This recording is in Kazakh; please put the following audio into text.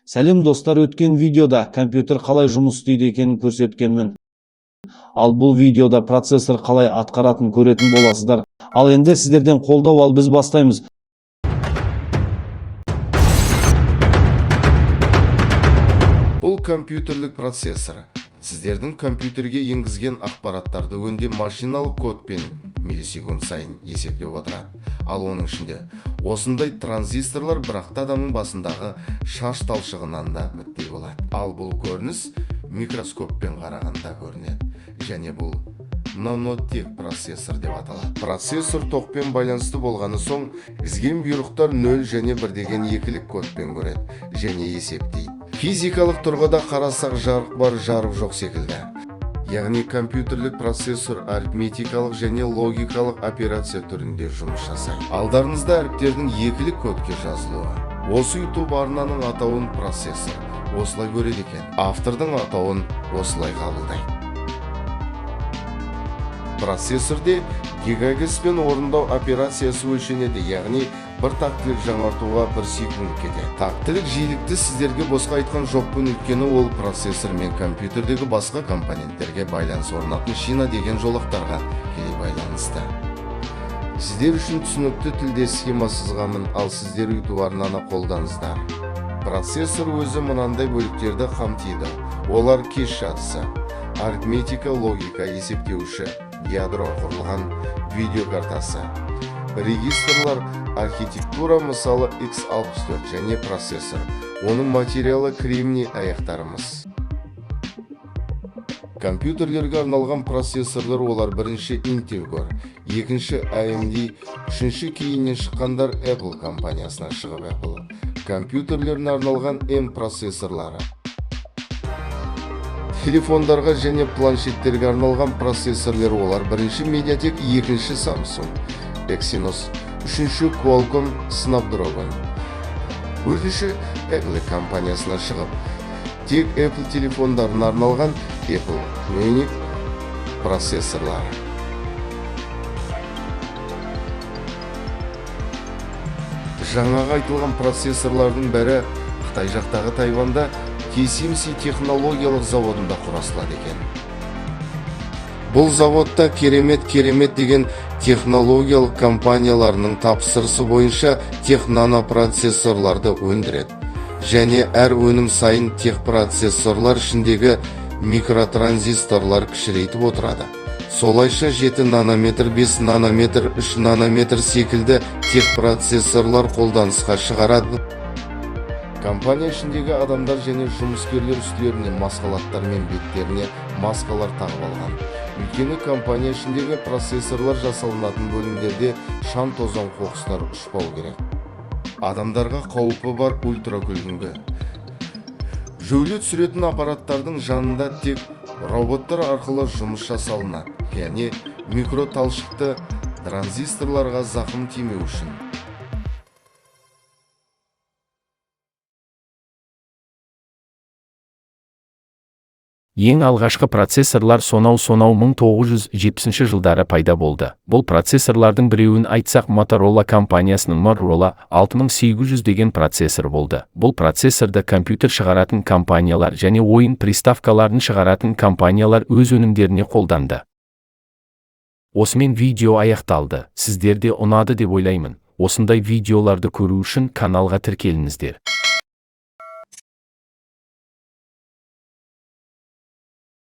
Сәлем, достар! Өткен видеода компьютер қалай жұмыс істейді екенін көрсеткенмін. Ал бұл видеода процессор қалай атқаратынын көретін боласыздар. Ал енді сіздерден қолдау, ал біз бастаймыз. Бұл компьютерлік процессор. Сіздердің компьютерге енгізген ақпараттарды өңдеп, машиналық кодпен миллисекунд сайын есептеп отырады. Ал оның ішінде осындай транзисторлар, бірақ та адамның басындағы шаш талшығынан да міттей болады. Ал бұл көрініс микроскоппен қарағанда көрінеді және бұл нанотех процессор деп аталады. Процессор тоқпен байланысты болғаны соң, кіргізген бұйрықтар 0 және 1 деген екілік кодпен көреді және есептейді. Физикалық тұрғыда қарасақ, жарық бар, жарық жоқ секілді. Яғни компьютерлік процессор арифметикалық және логикалық операция түрінде жұмыс жасайды. Алдарыңызда әріптердің екілік кодке жазылуы. Осы YouTube арнаның атауын процессор осылай көреді екен, автордың атауын осылай қабылдайды. Процессорде гигагерцпен орындау операциясы өлшенеді, яғни бір тактілік жаңартуға 1 секунд кетеді. Тактілік жиілікті сіздерге босқа айтқан жоқпын, өйткені ол процессор мен компьютердегі басқа компоненттерге байланыс орнатын шина деген жолақтарға тікелей байланысты. Сіздер үшін түсінікті тілде схема сызғанмын, ал сіздер YouTube арнаны қолданыңыздар. Процессор өзі мынандай бөліктерді қамтиды. Олар: кеш жадысы, арифметика логика есептеуші ядро құрылған, видеокартасы, регистрлар, архитектура, мысалы, x64, және процессор. Оның материалы кремний, аяқтарымыз. Компьютерлерге арналған процессорлар: олар бірінші Intel Core, екінші AMD, үшінші кейіннен шыққандар, Apple компаниясынан шығып, Apple компьютерлеріне арналған M процессорлары. Телефондарға және планшеттерге арналған процессорлер: олар бірінші MediaTek, екінші Samsung Exynos, үшінші Qualcomm Snapdragon, төртінші Apple компаниясынан шығып, тек Apple телефондарына арналған Apple Bionic процессорлары. Жаңағы айтылған процессорлардың бәрі Қытай жақтағы Тайванда TSMC технологиялық заводында құрастырылады екен. Бұл заводта керемет керемет деген технологиялық компанияларының тапсырысы бойынша технанопроцессорларды өндіреді және әр өнім сайын техпроцессорлар ішіндегі микротранзисторлар кішірейтіп отырады. Солайша 7 нанометр, 5 нанометр, 3 нанометр секілді техпроцессорлар қолданысқа шығарады. Компания ішіндегі адамдар және жұмыскерлер үстілеріне масқалаттар мен беттеріне маскалар тағып алған, өйткені компания ішіндегі процессорлар жасалынатын бөлімдерде шаң, тозаң, қоқыстар ұшпау керек. Адамдарға қаупі бар ультракүлгінгі жәуле түсіретін аппараттардың жанында тек роботтар арқылы жұмыс жасалынады, яғни микроталшықты транзисторларға зақым тимеу үшін. Ең алғашқы процессорлар сонау-сонау 1970 жылдары пайда болды. Бұл процессорлардың біреуін айтсақ, Motorola компаниясының Motorola 6800 деген процессор болды. Бұл процессорды компьютер шығаратын компаниялар және ойын приставкаларын шығаратын компаниялар өз өнімдеріне қолданды. Осымен видео аяқталды. Сіздерде ұнады деп ойлаймын. Осындай видеоларды көру үшін каналға тіркеліңіздер.